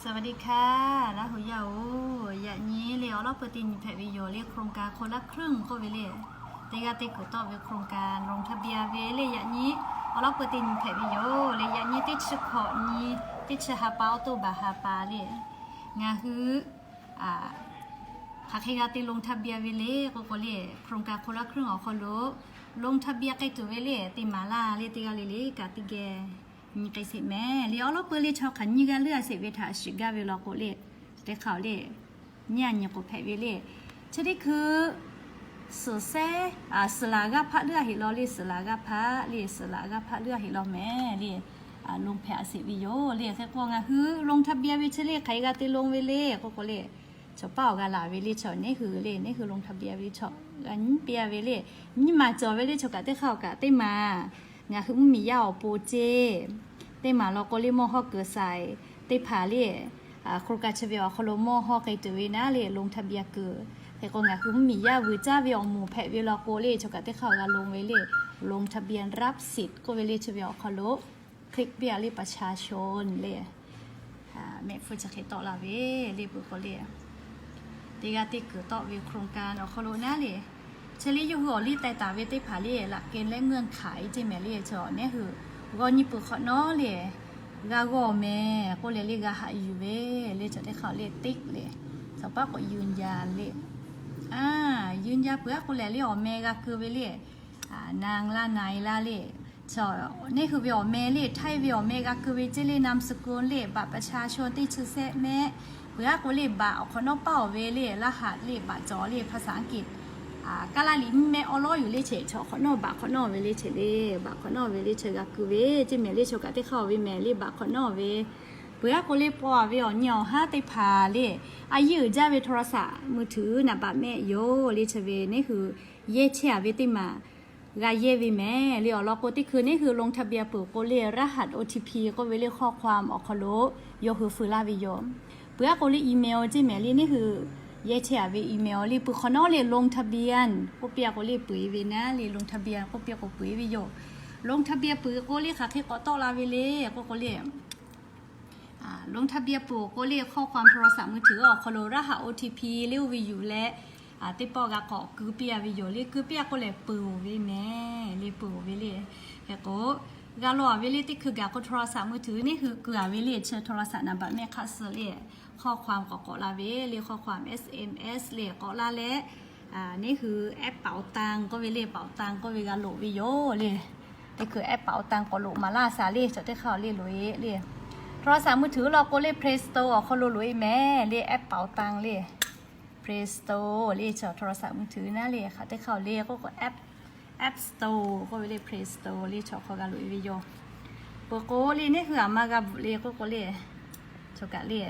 สวัสดีค่ะ Laˇ huˍ yaˇ-oˬ, yaꞈ nyi le awˬ lawˉ peuˬ teˇ nyi hpehꞈ ve yoˬ le โครงการคนละครึ่ง k'oˆ ve le. Teˇ g'aˇ teˇ kuiˬ tawˆ ve โครงการ ลงทะเบียน ve le yaꞈ nyi awˬ lawˉ peuˬ teˇ nyi hpehꞈ ve yoˬ le. Yaꞈ nyi teˇ chi hkawꞈ nyi, teˇ chi ha pa, awˬ to baˬ ha pa le, ngaˬ hui hk'aˬ hk'e g'a te ลงทะเบียน ve le k'oˆ k'o le, โครงการคนละครึ่ง awˬ hk'aw lo ลงทะเบียน k'ai tuˬ ve le teˇ maˍ laˇ le. Teˇ g'aˇ le le kaꞈ teˇ geh nyi k'ai sheˍ mehˍ le. Awˬ lawˉ peuˬ le chaw hk'aˬ nyi g'a leuˉ a sheˍ ve htaꞈ shiˍ gaˇ ve law k'o le, teˇ hk'aˇ le nyi a nyi k'o hpehꞈ ve le. Chi teˇ hkui suhˍ sehˉ, suhˍ laˬ g'aˇ hpaˆ leuˉ a heˆ law le. Suhˍ laˬ g'aˇ hpaˆ le, suhˍ laˬ g'aˇ hpaˆ leuˉ a heˆ law mehˍ le. ลง hpehꞈ a sheˍ ve yoˬ le. Hk'e k'o ngaˬ hui ลงทะเบียน ve chi le hk'aˬ hk'e g'a te ลง ve le k'oˆ k'o le, chaw paˉ awˬ g'a laˬ ve le, chaw neˇ hui le, neˇ hui ลงทะเบียน ve chaw g'a nyi piˇ a ve le. Nyi maˍ cawˬ ve le, chaw kaꞈ teˇ hk'aˇ awˬ kaꞈ teˇ maˍ ngaˬ hui mvuhˇmiˬ yaˇ awˬ pon ceˇ teˇ maˍ law k'o le mawˇ hawˉ keu sai teˇ hpaˍ le, โครงการ chi ve awˬ hk'aw lo mawˇ hawˉ k'ai tuˬ ve naˉ le ลงทะเบียน keu. Hk'e k'o ngaˬ hui mvuhˇmiˬ yaˇ vuiˬ caˇ ve awˬ moˍ hpehꞈ ve law k'o le, chaw kaꞈ teˇ hk'aˇ awˬ g'a ลง ve le. ลงทะเบียนรับสิทธิ์ k'oˆ ve le chi ve awˬ hk'aw lo click piˇ a le ประชาชน le. Mehˆ hpfuhˇ chi hk'e tawˆ la ve le peuˬ k'o le, teˇ g'aˇ teˇ kuiˬ tawˆ ve โครงการ awˬ hk'aw lo naˉ le, chi le yawˇ hui awˬ liˇ teh taˍ ve teˇ hpaˍ le หลักเกณฑ์และเงื่อนไข ceˇ mehˍ le. Chaw neˇ hui g'aw nyi peuˬ hk'awꞈ nawˉ le, g'a g'aw mehˍ k'oˆ leh le g'a haꞈ yuˬ ve le. Chaw teˇ hk'aˇ le ติ๊ก le, chaw paˉ k'o ยืนยัน le. ยืนยัน peuˬ aˉ k'oˆ lehˬ le awˬ meh g'a keu ve le. Naˍ laˇ naˍ laˇ le, chaw neˇ hui ve awˬ meh le, htaiˇ ve awˬ meh g'a keu ve ceˇ le. นามสกุล le, บัตรประชาชน teˇ chi sehˆ mehˆ, peuˬ aˉ k'oˆ le บัตร awˬ hk'awꞈ nawˉ paˇ awˬ ve le, รหัส le, บัตร cawˬ le ภาษาอังกฤษ kaˇ laˇ liꞈ nyiˇ mehˆ awˉ lawˉ yoˬ le. Cheˇ chaw hk'awꞈ nawˉ บัตร hk'awꞈ nawˉ ve le, cheˇ le บัตร hk'awꞈ nawˉ ve le, cheˇ g'a keu ve ceˇ mehˍ le. Chaw kaꞈ teˇ hk'aˇ ve mehˍ le บัตร hk'awꞈ nawˉ ve, peuˬ aˉ k'oˆ le paw a ve awˬ nyi awˬ haˉ teˇ hpaˍ le, a yeˇ uiˍ jaˇ ve โทรศัพท์มือถือ naˍ baꞈ mehˆ yoˬ le. Chi ve neˇ hui yehˇ chehˇ a ve teˇ maˍ g'a yehˇ ve mehˍ le. Awˬ lawn k'o teˇ hkui neˇ hui ลงทะเบียน peuˬ k'o le รหัส โอ ที พี k'oˆ ve le ข้อความ awˬ hk'aw lo yawˇ hui feu laˇ ve yoˬ. Peuˬ aˉ k'oˆ le อีเมล ceˇ mehˍ le, neˇ hui yehˇ chehˇ a ve อีเมล le peuˬ hk'awꞈ nawˉ le ลงทะเบียน k'oˆ piˇ a k'o le peuˬ e ve naˉ le ลงทะเบียน k'oˆ piˇ a k'o peuˬ e ve yoˬ. ลงทะเบียน peuˬ k'o le hk'aˬ hk'e k'awꞈ tawˆ la ve le k'oˆ k'o le ลงทะเบียน peuˬ k'o le ข้อความ โทรศัพท์มือถือ awˬ hk'aw lo รหัส โอ ที พี le oˇ ve yuˬ leh, teˇ pawˆ g'a k'awꞈ keu piˇ a ve yoˬ le. Keu piˇ a k'o lehˬ peuˬ ve mehˍ le, peuˬ ve le. Hk'e k'o g'a law a ve le teˇ hkui gaˬ k'o โทรศัพท์มือถือ neˇ hui keu a ve le, chi โทรศัพท์ naˍ baꞈ mehˆ hk'aˆ suh le ข้อความ k'awꞈ k'awꞈ la ve le, ข้อความ เอสเอ็มเอส le k'awꞈ laˇ leh, neˇ hui แอปเป๋าตัง k'oˆ ve le, เป๋าตัง k'oˆ ve g'a loꞈ ve yoˬ le. Teˇ hkui แอปเป๋าตัง k'awꞈ loꞈ maˍ laˇ shaˍ le, chaw teˇ hk'aˇ le loꞈ e le. โทรศัพท์มือถือ law k'o le Play Store awˬ hk'aw lo loꞈ e mehˍ le แอปเป๋าตัง le. Play Store le chaw โทรศัพท์มือถือ naˉ le hk'aˬ teˇ hk'aˇ le k'oˆ k'o App, App Store k'oˆ ve le Play Store le chaw hk'aw g'a loꞈ e ve yoˬ. Peuˬ k'o le neˇ hui aˬ ma g'a bvuhꞈ le k'oˆ k'o le, chaw kaꞈ le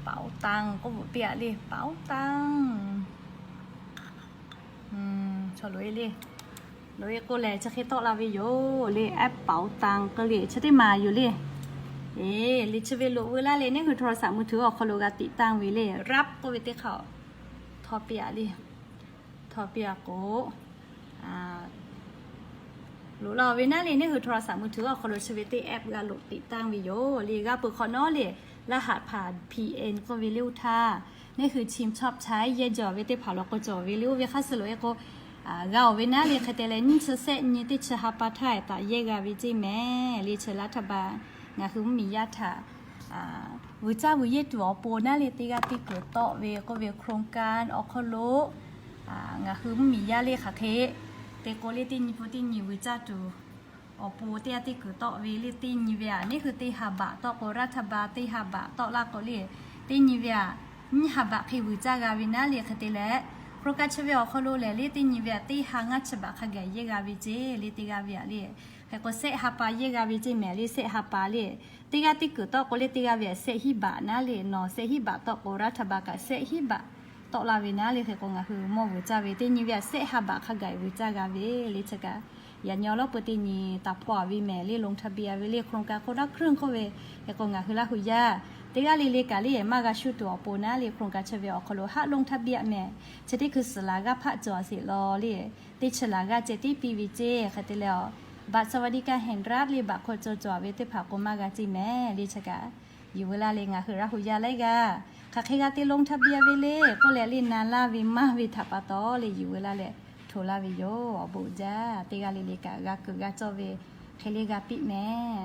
เป๋าตัง k'oˆ bvuhꞈ piˇ a le เป๋าตัง Chaw loꞈ e le, loꞈ e k'o lehˬ chi hk'e tawˆ la ve yoˬ le แอปเป๋าตัง k'oˆ le chi teˇ maˍ yoˬ le. E, le chi ve loꞈ veu laˇ le neˇ hui โทรศัพท์มือถือ awˬ hk'aw lo g'a ติดตั้ง ve le รับ k'oˆ ve teˇ hk'aˇ htawˇ piˇ a le, htawˇ piˇ a k'o loꞈ la ve naˉ le neˇ hui โทรศัพท์มือถือ awˬ hk'aw lo chi ve teˇ แอป g'a loꞈ ติดตั้ง ve yoˬ le. G'a peuˬ hk'awꞈ nawˉ le รหัสผ่าน พีเอ็น k'oˆ ve le oˇ htaˇ, neˇ hui ทีมชอบใช้ yehˇ jawˬ ve teˇ hpaˍ law k'o cawˬ ve le oˇ ve hk'aˇ suh loꞈ e k'o, g'a awˬ ve naˉ le hk'e te leh nyiˇ chi sehˆ nyi teˇ chi ha pa htaˇ taꞈ yehˇ g'a ve ceˇ mehˍ le. Chi รัฐบาล ngaˬ hui mvuhˇmiˬ yaˇ htaꞈ vuiˬ caˇ vuiˬ yehˇ tuˬ awˬ pon naˉ le teˇ g'aˇ teˇ kuiˬ tawˆ ve k'oˆ ve โครงการ awˬ hk'aw lo ngaˬ hui mvuhˇmiˬ yaˇ le hk'aˬ hk'e te k'o le teˇ nyi pun teˇ nyi vuiˬ caˇ tuˬ awˬ pon teˇ g'aˇ teˇ kuiˬ tawˆ ve le. Teˇ nyi ve aꞈ neˇ hui teˇ ha baꞈ tawˆ k'o รัฐบาล teˇ ha baꞈ tawˆ laˇ k'o le, teˇ nyi ve aꞈ nyiˇ ha baꞈ hk'e vuiˬ caˇ g'a ve naˉ le hk'e te leh, โครงการ chi ve awˬ hk'aw lo lehˬ le teˇ nyi ve aꞈ teˇ ha ngaˇ chi baꞈ hk'a gaˬ yehˇ g'a ve ceˇ le. Teˇ g'aˇ ve aꞈ le hk'e k'o sehˆ ha pa yehˇ g'a ve ceˇ mehˍ le. Sehˆ ha pa le teˇ g'aˇ teˇ kuiˬ tawˆ k'o le teˇ g'aˇ ve aꞈ sehˆ hiˉ baꞈ naˉ le, nawˬ sehˆ hiˉ baꞈ tawˆ k'o รัฐบาล kaꞈ sehˆ hiˉ baꞈ tawˆ la ve naˉ le. Hk'e k'o ngaˬ hui mawˇ vuiˬ caˇ ve teˇ nyi ve aꞈ sehˆ ha baꞈ hk'a gaˬ vuiˬ caˇ g'a ve le. Chi kaꞈ yaꞈ nyi awˬ lawˉ peuˬ teˇ nyi taˍ hpawˇ a ve mehˍ le ลงทะเบียน ve le โครงการ คนละครึ่ง k'oˆ ve. Hk'e k'o ngaˬ hui Laˇ huˍ yaˇ teˇ g'aˇ le le kaꞈ le maˇ g'a shuˇ tuˬ awˬ pon naˉ le โครงการ chi ve awˬ hk'aw lo haˆ ลงทะเบียน mehˍ. Chi teˇ hkui suhˍ laˬ g'aˇ hpaˆ cawˬ sheˍ law le, teˇ chi laˬ g'aˇ ceh tiˉ piˇ ve ceˇ hk'e te leh awˬ บัตรสวัสดิการแห่งรัฐ le บัตรคนจน cawˬ ve teˇ hpaˍ k'o maˇ g'a ciˇ mehˍ le. Chi kaꞈ yuˬ veu laˇ le, ngaˬ hui Laˇ huˍ yaˇ laiˉ g'aˇ hk'aˬ hk'e g'a te ลงทะเบียน ve le k'oˆ leh le, na laˇ ve maˇ ve htaꞈ pa taw le yuˬ veu laˇ leh hto laˇ ve yoˬ. Awˬ bon jaˇ. Teˇ g'aˇ le le kaꞈ g'a kuiˬ g'a cawˇ ve hk'e le g'a piˇ mehˍ.